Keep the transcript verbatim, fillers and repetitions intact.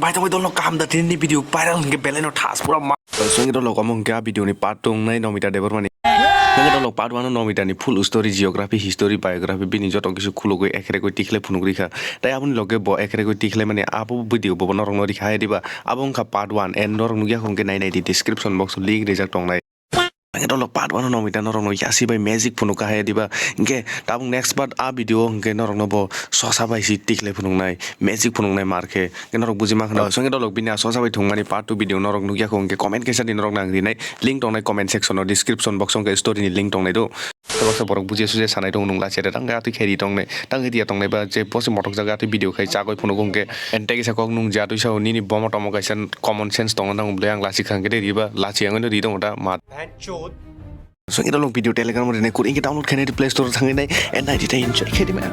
Bai tongwi dolno kaham da tini video viral hwnkhe belai no thas pura ma. Songwi dolok omo hwnkhe a video ni part two wngnai Nomita Debbarma ni. Songwi dolok part one o Nomita ni full story, geography, history, biography bini joto kisu khulugwi ekrekwi tikhlai phunugwi rikha. Tai aboni loge bo ekrekwi tikhlai mani abo video bo norokno rikha hai diba. Abo wngkha part one, and norok nukya hwnkhe nai nai di, description box o link rijak tongnai. Hingke dolok part one o Nomita norokno yasi bai magic phunuk kahaya diba. Hingke tabuk next part a video hingke norokno bo sosa bai si tikhlai phunuknai, magic phunuknai mar khe. Hingke norok buji mankha. Songke dolok bini a sosa bai thwngmani part two video norok nukya kho hingke comment kaisa di norok nang rinai. Link tongnai comment section o, description box o hingke story ni link tongnai do. Tei baksa borok bujiya sujiya sanai tongo nung lachiya de tangkhe atwi khe ri tongnai. Tangkhe riya tongnai ba je bosi motok jaga atwi video khai chagoi phunuk hingke. Ente kisa kok nung je atwi sao nini bomo tomo kaisa common sense tongo nang bwlai ang lachi khang khe de riba lachi ang ri tongo da ma. Songke dolok video Telegram o rinai kur hingke download khainai Play Store o thangwi nai and nai enjoy khe di ma.